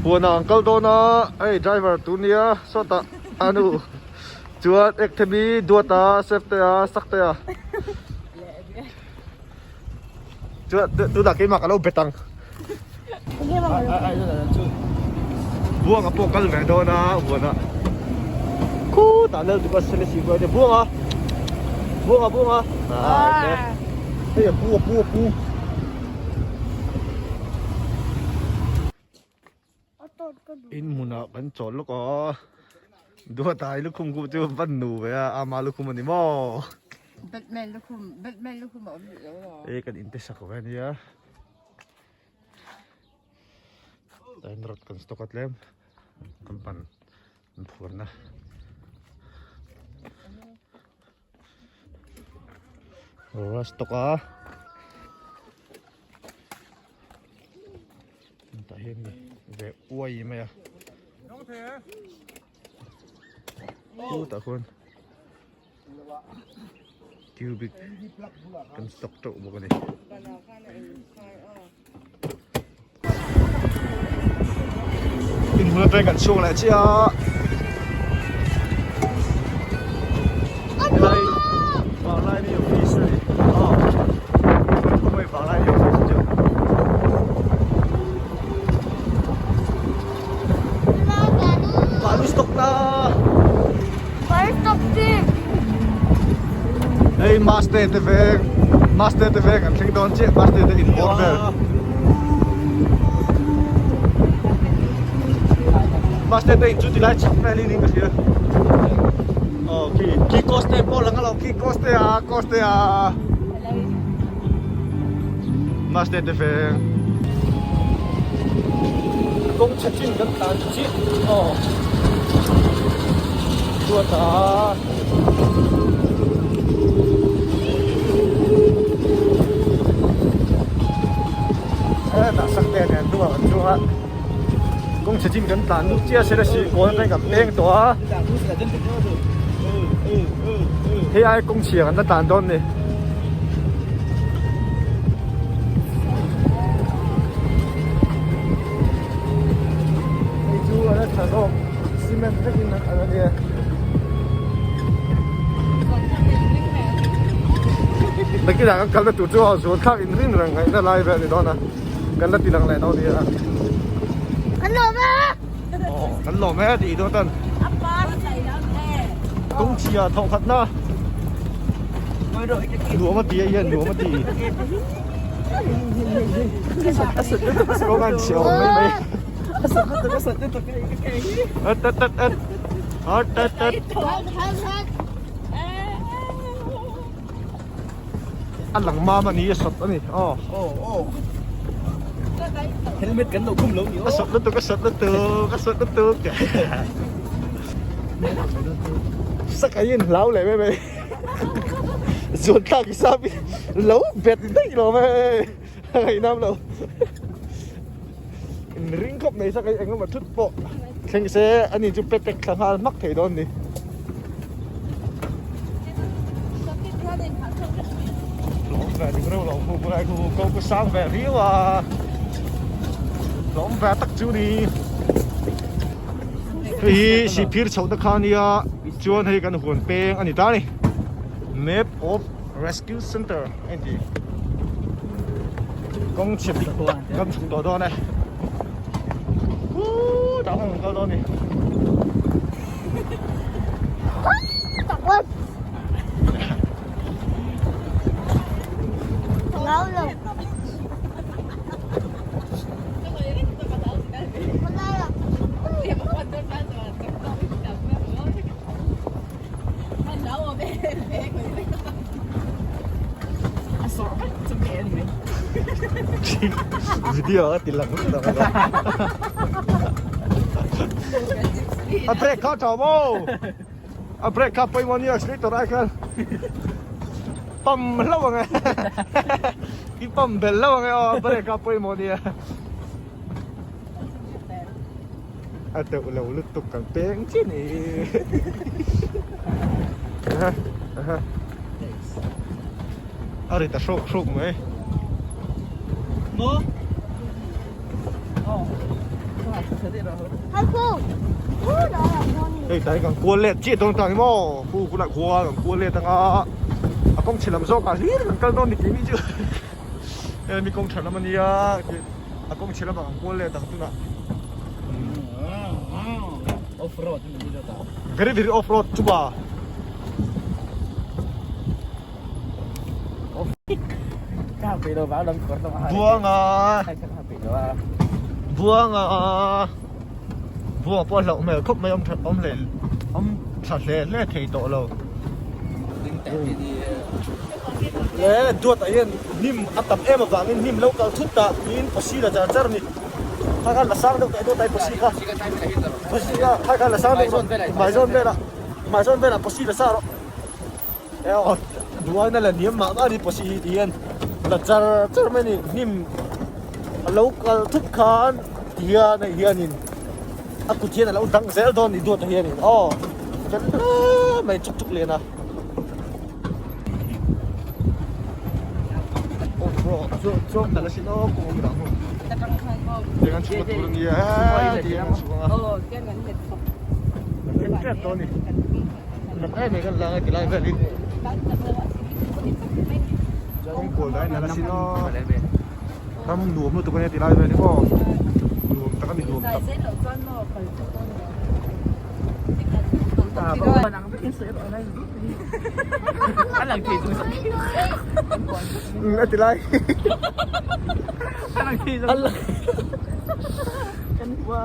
Huanah an kal dawn a, hei driver tur nia sawtah a nu chuan ek themi duata seftea saktea chuan tunah keimah ka lo bet ang. Buanga pawh kal ve dawn a huanah khutah lal duka sele si buai ania Buanga Buanga Buanga hei a pu a pu a pu. In hmunah kan chawl lawk a Duatai lukhum khu chu van nu ve a ama lukhum a ni maw Batman lukhum Batman lukhum a awm duh lo maw e kan inte sak ve ania tain rod kan stock a tlem kan pan an phurna Rora stock a tah hian mi ve uai mai a chutah khuan cubic kan stock teuh bawk a ni. Inhmun atangin kan chhuak leh chiah a helai Vanglaini office a ni aw khawngaih Vanglaini office chu balu stock ta hei master te veng master te veng an thleng dawn chiah master te in bawr vel master te in chu tilai chhak vel in ka hria aw khi khi coste pawh lang alo khi coste a coste a master te veng kawng chhe chin kan tlan chiah aw chuata hetah sakte nen hnungah kan chuang a kawng chhe chin kan tlan lut chiah se la si kawl atangin kan peng tawh a hei ai kawng chhia kan la tlan dawn a ni. Hei chu a la tha zawk cement vekin a la nia. Nakinah kan kalna tur chu a zuan thlak in rin reng ngaihna lai vel a ni dawn a kan la ti lang leh dawn nia. Kan lawm e! Aw kan lawm e tih dawn tan. Kawng chhia thawh khatna nuam a ti a hian nuam a ti. Kawng an chhia awm mai mai. Ët ët ët ët ët ët ët A lang mam a ni a sawt a ni aw. Helmet kan lo khum lo ni aw. A sawt lutuk a sawt lutuk a sawt lutuk. Sakai in hlau leh mai mai. Zuan thlak i sap in lo bet daih lo mai. A ngaihnam lo. In ring khawp mai sakai engemaw thut pawh thleng se ani chu petek thla nghal hmak thei dawn ni. Lawm ve dik reuh lo khu kulai khu ko ku sang ve riau a lawm ve tak chu ni hei hi sihphir chhoh na kha ania chuan hei kan huan peng a ni ta a ni map of rescue center a inti kawng chhe dik tak kan chhuk tawh dawn e huuu tah khan kan kal dawn a ni. Video a ti lang lut ang a brake kha tha maw a brake kha pawimawh nia accelerator ai khan pam hlauh ang e i pam bel hlauh ang e aw a brake kha pawimawh nia a teuh lo lutuk kan peng chi ni a ri ta hruk hruk mai. Hei tlai kan kual let chiah dawn ta ni maw khu hunah khuan kan kual let anga a kawng chhe lam zawk ah hlir kan kal dawn ni keini chu hemi kawng tha lam ania a kawng chhe lamah kan kual let ang tunah Off road ni lo ta. Very very off road chupa. Buanga Buanga Buanga pawh a hlauh hmel khawp mai awm tha awm hle awm tha hle hle thei tawh lo. Le duat ah hian hnim a tam em avangin hnim lo kal thut ah tiin pawsi la char char a ni. Kha khan la sang deuh teh duat a pawsi kha pawsi kha kha khan la sang deuh hmaizawn velah hmaizawn velah pawsi la sa rawh. Duaina la niam mah mah a ni pawh si hi ti hian la char char mai a ni hnim a lo kal thut khan ti hian hei hianin a kut hian a lo dang zel dawn a ni duat ah hianin aw fel hle mai chuk chuk lian a aw aw. Lam em em kan la ngai tilai vel hi kawng kual dai nalh asin aw ram nuam lutuk ania tilai vel hi maw nuam tak ani nuam tak a tilai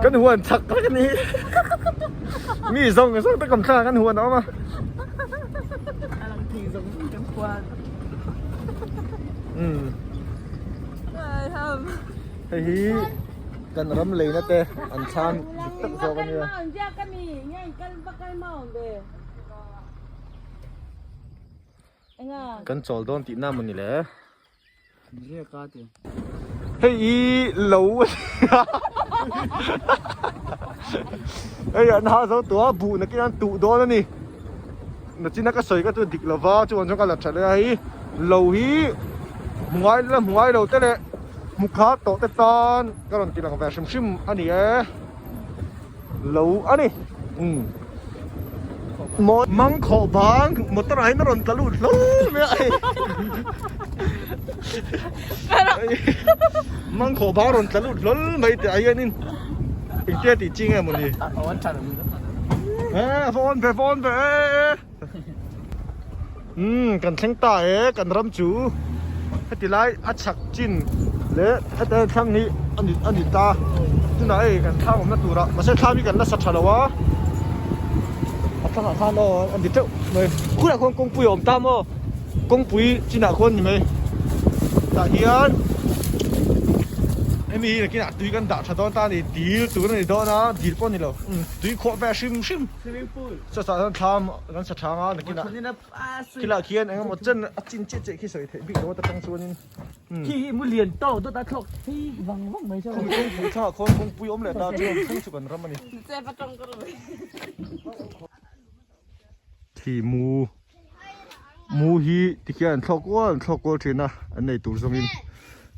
kan huan chak vek ani. Mi zawng zawng te kam thla kan huan a awm a. A lang thei zawng zawng kan huan. Umm. Hei hi kan ram leina te an thlan dik tak zawk a nia. Kan chawl dawn tihna maw ni le. Hei hi lo hei an ha zo tawh a buh nakin an tuh dawn a ni nachina ka sawi kha chu dik lova chuan chuan ka la tha leh a hei lo hi hmu ngai la hmu ngai lo te leh hmu kha tawh te tan ka rawn ti lang ve hrim hrim a ni e. Lo a ni. Umm. Mang khawh bang motor ah hian a rawn tla lut hlauh mai a hei. Mang khawh bang a rawn tla lut hlawl mai tih ah hianin engtia tih chi nge mawni. A va awn ve va awn ve e. Umm kan thleng ta e kan ram chu heti lai a chhak chin leh heta thlang hi a ni a ni ta tunah hei kan thlang awmna turah mahse thlam hi kan la sa tha lo a a thlangah khan aw a ni teuh mai khurah khuan kawngpui a awm ta maw kawngpui chinah khuan ni mai tah hian hemi hi nakinah tui kan dah tha dawn ta a ni dil tur a ni dawn a dil pawh a ni lo tui khawh ve hrim hrim. Chutah chuan thlam kan sa thang a nakinah khilah khian eng emaw chen a chin chiah chiah khi sawi theih bik lo a ta tang chuanin Khi hi mu lian tawk dawt a thlawk phei vang vang mai chuan Khumi kawngpui thlangah khawn kawngpui awm leh ta chuan thleng chu kan ram a ni. Thi mu mu hi tikhian an thlawk kual an thlawk kual thin a an nei tur zawngin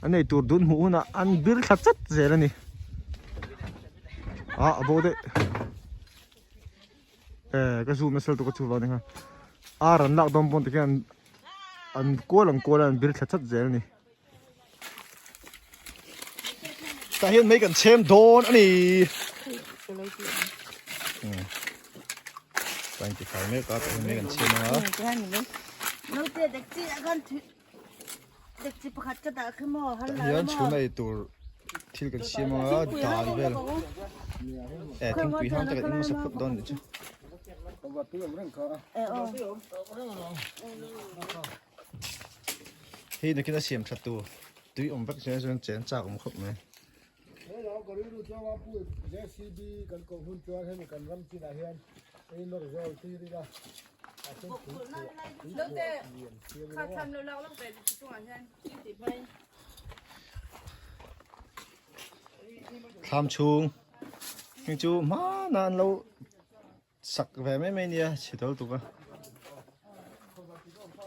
an nei tur dun hmuh hunah an bir thla chat zel a ni ah a bo daih. Eh ka zoom nasa lutuk a chuvang ni kha ar an lak dawn pawn tikhian an kual ang kual a an bir thla chat zel a ni tah hian mei kan chhem dawn a ni tah hian tifai mek a tah hian mei kan chhem a. Tah hian chhun ei tur thil kan siam a dal vel eh thingpui hang te kan in hmasa phawt dawn nih chu. Hei nakin a siam tha tur tui awm vek zel chuan chen chak awm khawp mai. Thlam chhung heng chu hmanah an lo sak ve mai mai nia chhe tawh lutuk a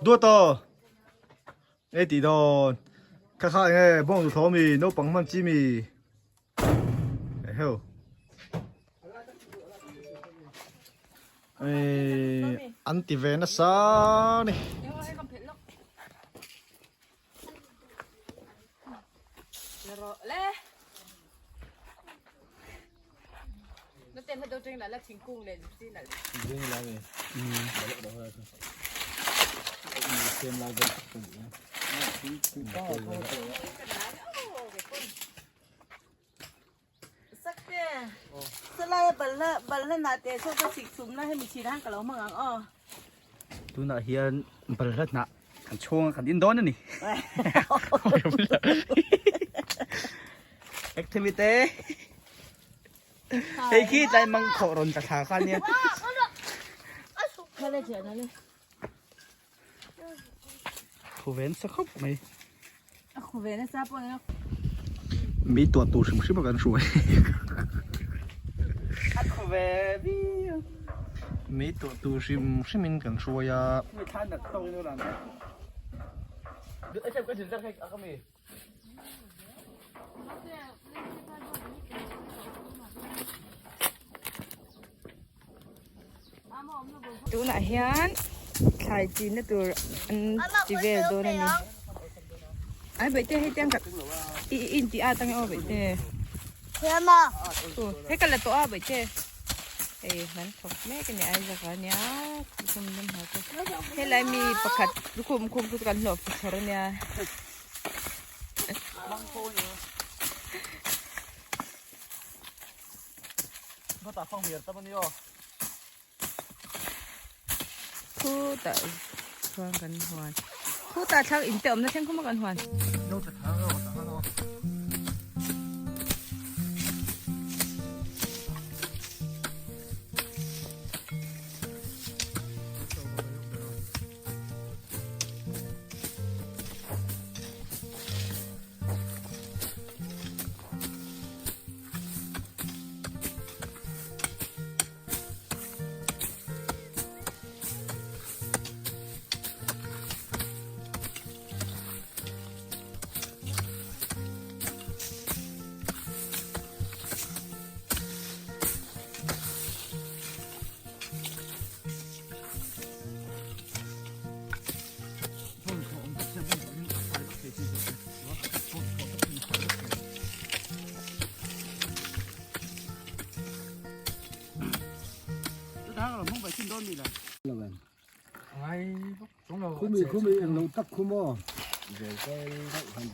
duat aw ei tih dawn kha kha enge bawng duhthawh ami naupang hman chi mi eheu. An ti ve nasa ni. Tunah hian balhla hnah kan chhung a kan in dawn a ni. Activity hei khi tlai mang khawh rawn tla thla kha nia. Khuven sa khawp mai. A khuven a sa pawh nia. Mi tuah tur hrim hrim a kan hruai. A khuve viau. Mi tuah tur hrim hrim in kan hruai a. Mi thlan nat tawk in ulan. Tunah hian thlai chinna tur an ti vel dawn a ni. Ai baihte hei tiang ka i in tih at ange aw baihte. Hei ka la tawh a baihte. Hei an thawk mek a ni Isaac a nia lukhum dum ha chu. Helai mi pakhat lukhum khum chu kan hlawh fu chhawr a nia. Khutah chuan kan huan khutah thlang in te awmna thleng khum a kan huan.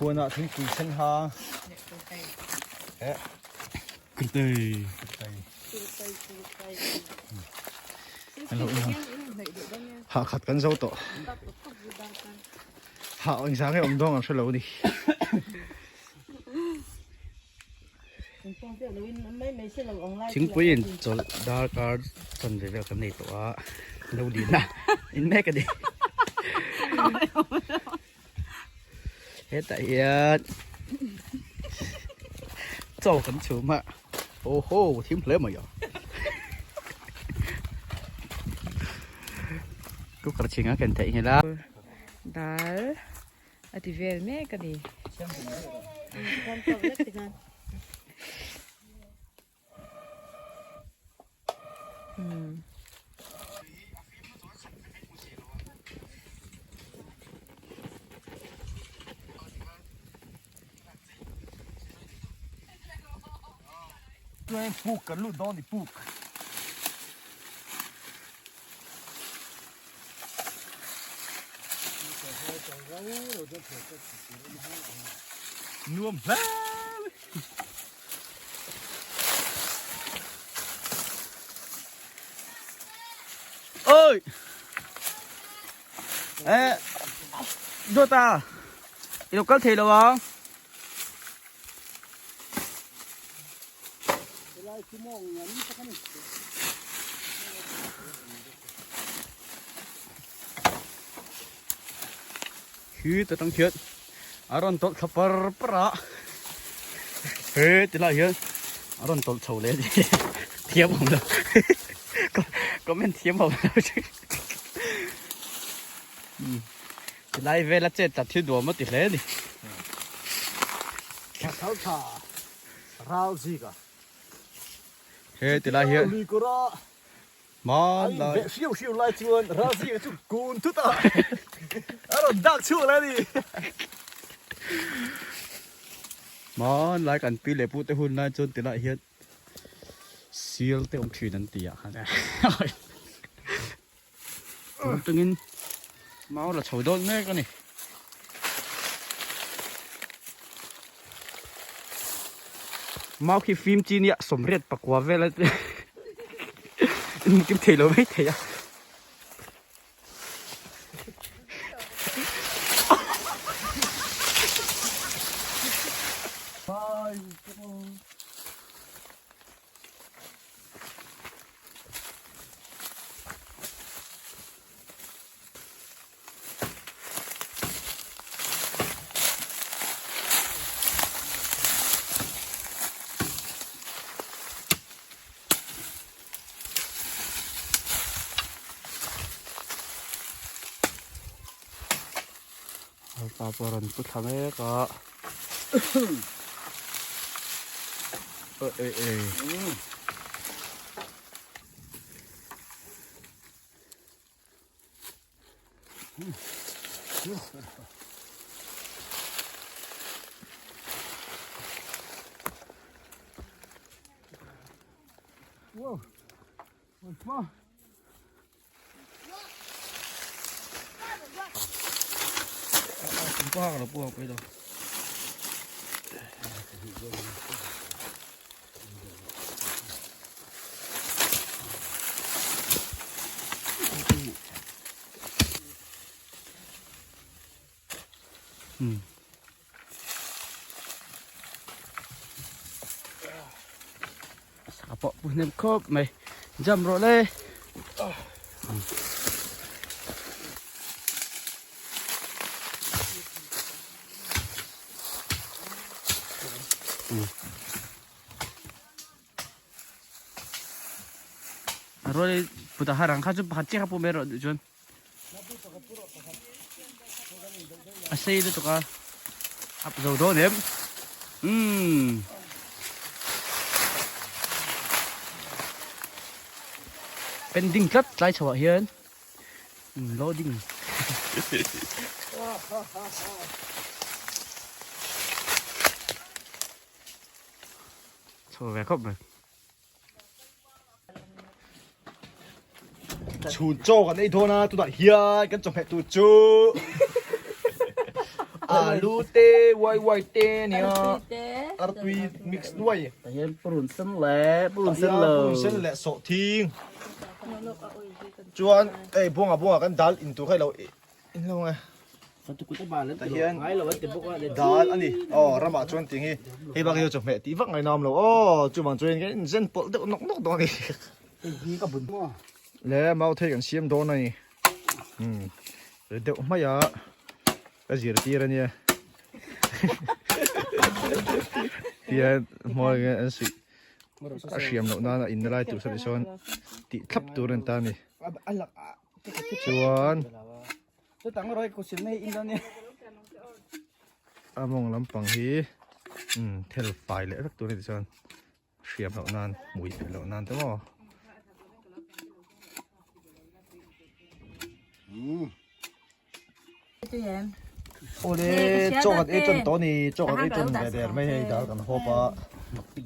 Huanah thingpui sen ha eh hah khat kan zo tawh hah engzah nge awm dawn ang hrelo a ni. Thingpui in chawlh darkar chanve vel kan nei tawh a lo lin a in mek a ni hetah hian chaw kan chhum a aw haw thim hle mai a cooker chhing a ken theih nghilh a dal a ti vel mek a ni. Puk kan lut dawn ni puk. Nuam hle mai. Ôi! Ê! Đưa ta! Ilo kal thei lo ang. Khi ta tang khian a rawn tawlh thla par par a he ti lai hian a rawn tawlh chho leh a ni thiam awm lo comment thiam awm lo ti lai vel a chet tlat hi duam a ti hle a ni. Thla tha ral zika. He ti lai hian. Lui kawr a. Hmanlai. An hriau hriau lai chuan Razia chu kun thut a, a rawn dak chhuak lai a ni. Hmanlai kan pi leh pute hun lai chuan tilai hian sial te awm thin an ti ah khan tun tangin mau la chho dawn mek a ni. Mau khi fim chi nia sawmriat pakua vel a in kim thei lo mai thei a. Pa pawh rawn pu thla mek a e e A pawh pu hnem khawp mai jam rawh le. A rual puta harang kha chu pakhat chiah kha pu mai rawh duh chuan. A sei lutuk a up zo dawn em umm pending tlat tlai chho ah hian loading chho ve khawp mai. Chhun chaw kan ei dawn a tunah hian kan chawhmeh tur chu alu te wai wai te a nia artui mix nuai tah hian purun sen leh purun sen lo purun sen leh sawhthing chuan hei buanga buanga kan dal in tur kha ilo In lo nge. Tah hian dal a ni. Aw ramah chuan tih hi hei bak hi chawhmeh tih vak ngaih na awm lo aw chuvang chuan kan inzen pawlh deuh nawk nawk dawn a ni. Le mau thei kan siam dawn a ni. Umm ri deuh mai a ka zirtir a nia. Tihian hmuai an suih a hriam loh nana in lai tur sawi sawn tih thlap tur a ni ta a ni. Chuan a mawng lampang hi thel fai leh vek tur a ni tichuan hriam loh nan hmui theih loh nan te maw. Awle chaw kan ei tawn tawh a ni chaw kan ei tawn ve der mai hei dal kan hawp a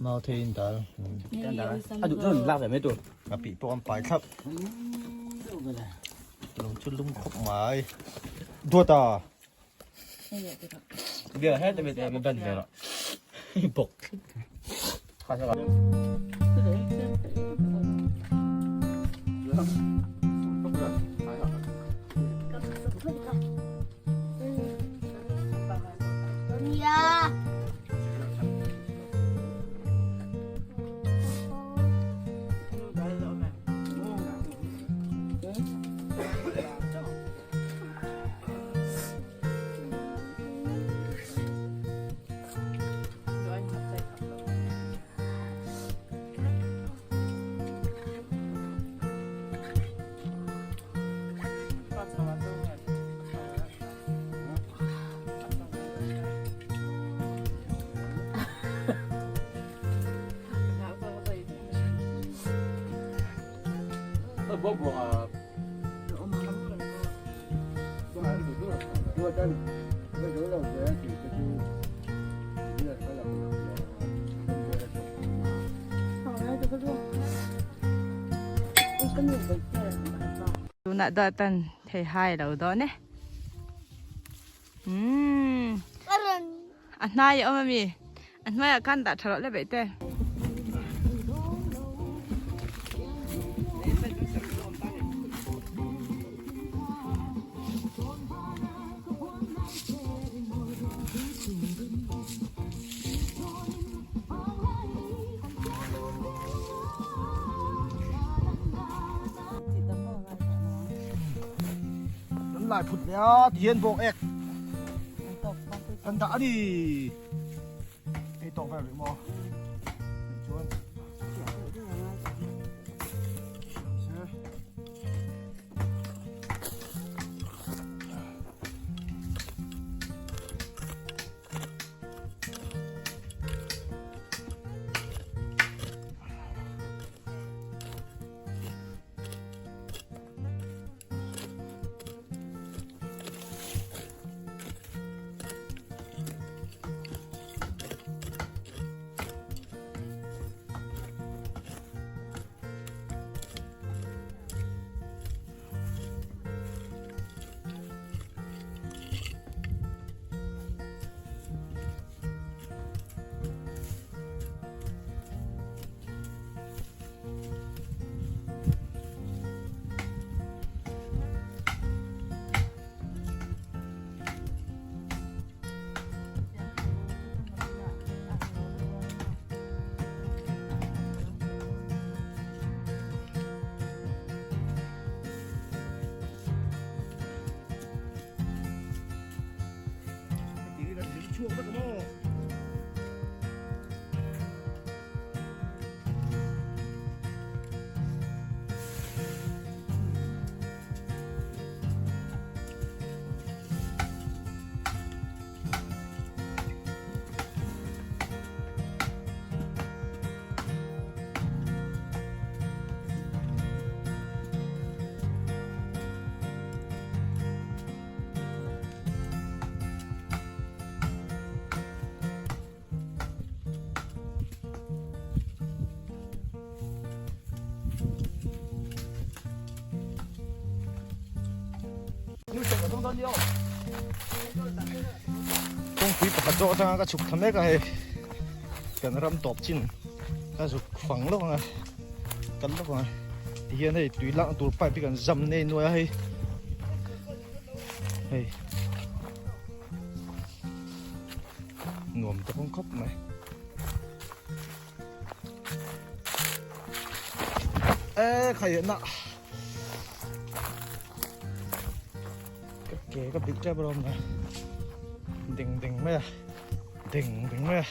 mau theiin dal a duh chuan lak ve mai tur a pih pawh an pai thlap lung chu lum khawp mai duat a bia het te me ban ve rawh bawk Tunah dawt an thei hai lo dawn e. Umm. A hnai a awm ami? A hnuaiah khan dah tha loh le beih te. Kan lai phut ve a ti hian bawk ek kan dah a ni ei tawk vel rih maw chuan Kawngpui pakhat zawk atanga ka chhuk thla mek a hei kan ram tawp chin ka zuk fang lawk ang a kal lawk ang a tihian hei tui lak tur pipe hi kan zam nei nuai a hei hei nuam tak awm khawp mai e khai na ka ke ka bih tep rawm mai ding ding mai a ding ding mai a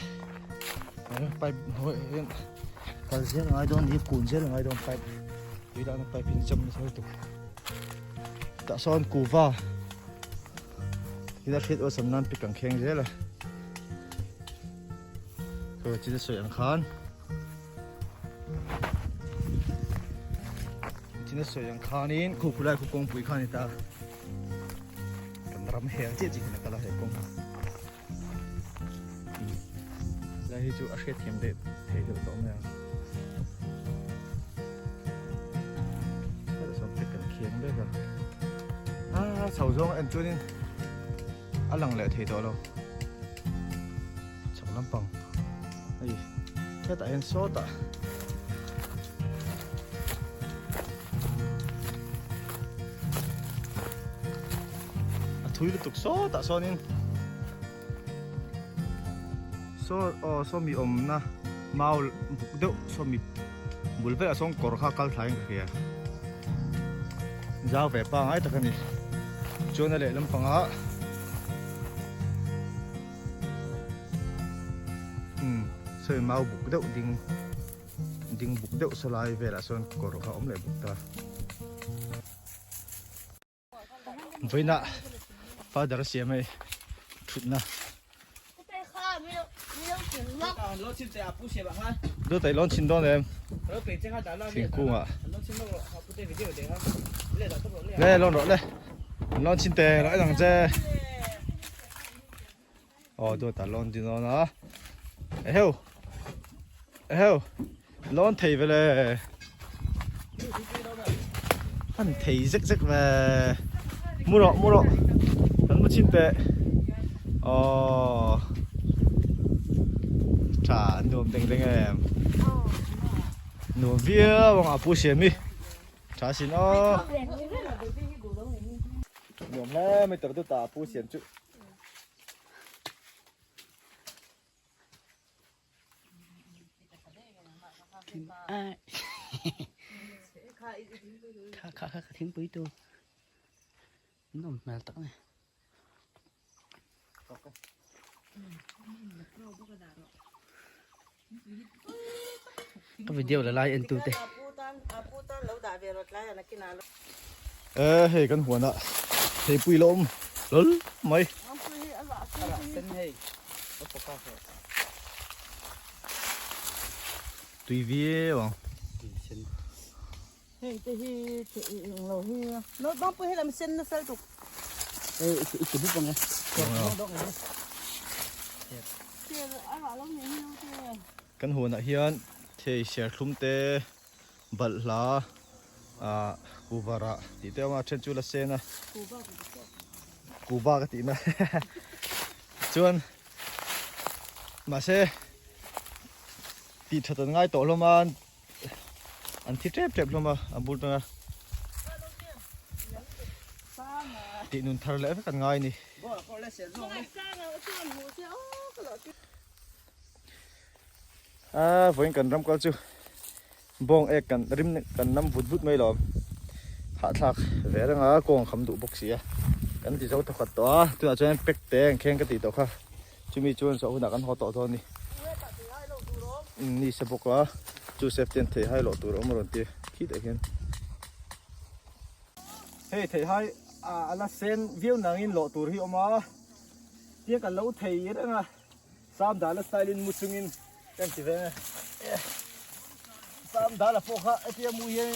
pipe hnuai hian kal zel a ngai dawn ni kun zel a ngai dawn pipe tui lakna pipe in cham nasa lutuk tah sawn kuva ila hriat awlsam nan pick ang kheng zel a chu chin a sawi ang khan chin a sawi ang khanin khu khulai khu kawngpui kha a ni ta kan ram hel chiah chiah hian a kal a he kawng hi lai hi chu a hriatthiam deuh theih deuh tawh mai ang hetah sawn pick kan khiang vek a ah chho zawng en chuanin a lang leh thei tawh lo chhak lampang hei hetah hian sawtah a thui lutuk sawtah sawnin saw aw sawmi awmna mau buk deuh sawmi bul velah sawn kawr kha kal thlain ka hria zau ve pangai tak a ni chuan a lehlam pangah umm sawi mau buk deuh ding ding buk deuh saw lai velah sawn kawr kha a awm leh bawk ta. Vawiinah father a siam hei thutna. Dawt a i lawn chhin dawn em? Thingkungah. Le lawn rawh le. An lawn chhin teh rawh en ang che. Aw dawt a lawn din dawn a. Eheu. Eheu. Lawn thei ve le. An thei zek zek ve. Mu rawh mu rawh. Kan mu chhin teh. Aw. Tha nuam deng deng em. Nuam viau ang a pu siam hi. Tha sin aw. Nuam hle mai tak deuh ta a pu siam chu. Kha kha kha thingpui tu an awm hmel tak a ni. Ka video la lai en tu te. Eh hei kan huan ah theipui la awm lal mai. Tui viau ang. Hei te hi eng lo hi naupang pawh helam sen nasa lutuk. Ei i ti bawk ang e. Kan huanah hian thei serthlum te balhla ah kuhva tih te a awm a then chu la sen a kuhva ka tihna chuan mahse tih that an ngai tawh hlawm a. An thi tep tep hlawm a, a bul tanga tih nun thar leh vek an ngai a ni. A vawiin kan ram kal chu bawng ek kan rim kan nam vut vut mai lo hahthlak ve reng a kawng kham duh bawk si a kan ti zo thawkhat tawh a tunah chuan pack te ang kheng ka tih tawh kha. Chumi chuan zawh hunah kan haw tawh dawn a ni. Ni se bawk a, chu safety an theihai loh tur a awm a rawn ti khitah hian. Hei theihai a la sen viau nangin loh tur hi a awm a, tiang kan lo thei reng a, Sam dala style in mu chungin kan ti veng e. Sam dala pawh kha hetia mu hian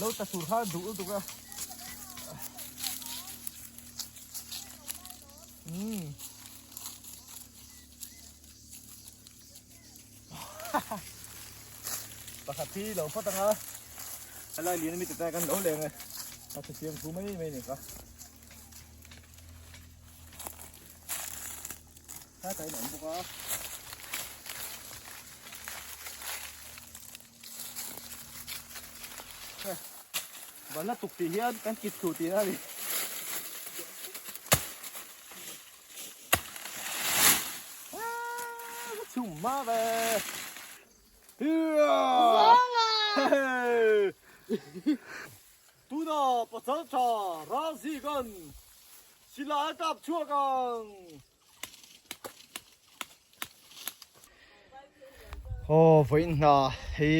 lo ta tur kha duh lutuk a. Umm. Pakhat hi lo phawt anga a lai lian ami te kan lo leng e a che siam thu mai mai ni ka ta ta in awm bawk a Bana tuk tih hian kan kit thu tih a ni. Chhum ma ve. Tuna pasal tha Ralzigan silai a kap chhuak ang. Aw vawiin hna hei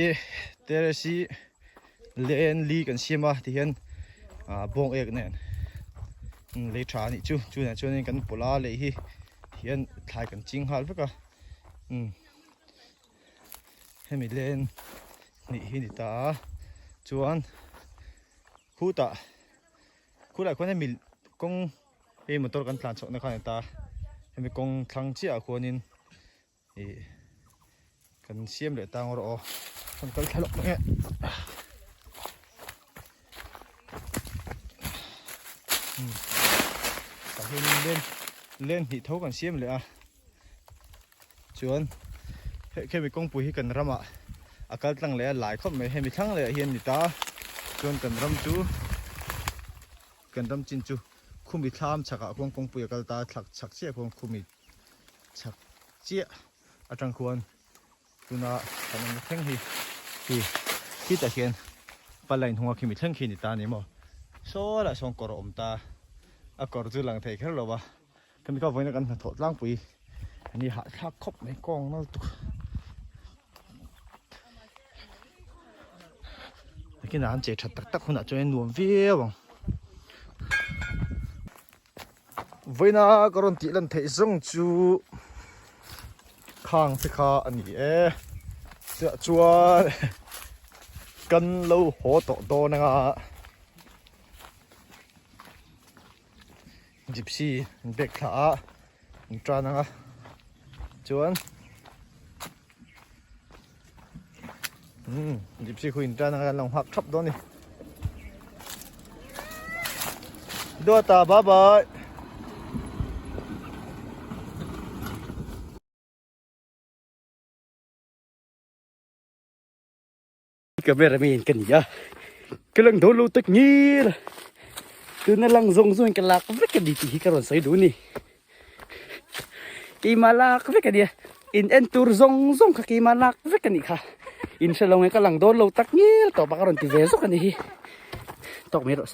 terrace hi len li kan siam a tihian ah bawng ek nen lei tha a nih chu chunah chuanin kan pawlh a lei hi tihian thlai kan ching nghal vek a umm hemi len hnih hi a ni ta a chuan khutah khulai khuan hemi kawng. Hei motor kan tlan chhohna khan a ni ta hemi kawng thlang chiah ah khuanin ih kan siam leh tang rawh aw kan kal thla lawk mai e tah hianin len len hnih tho kan siam leh a chuan hemi kawngpui hi kan ramah a kal tlang leh a lai khawp mai hemi thlang leh ah hian a ni ta chuan kan ram chu. Kan ram chin chu khumi thlam chhakah khuan kawngpui a kal ta a, thlak chhak chiah khuan khumi chhak chiah atang khuan tuna kan awmna thleng hi hi khitah khian pala inhung a khimi thleng khi a ni ta a ni maw saw lah sawn kawr a awm ta a kawr chu lang thei kher lo va khami kha vawiin a kan hnathawh tlangpui a ni hahthlak khawp mai kawng nal tuk Nakinah an che that tak tak hunah chuan nuam viau ang. Vawiina ka rawn tih lan theih zawng chu. Khang te kha a ni e. Chiah chuan kan lo haw tawh dawn anga gypsy an bag thla a an tan anga chuan umm gypsy khu in tan anga kan lo nghak thap dawn a ni. Duata bye bye. Cameraman ka ni a ka lang dawn lo tak ngil tuna lang zawng zawng in ka lak vek a ni tih hi ka rawn sawi duh a ni keimah lak vek a nia in en tur zawng zawng kha keimah lak vek a nih kha in hre lo nge ka lang dawn lo tak ngil tawp a ka rawn ti ve zawk a ni hi tawk mai rawh se.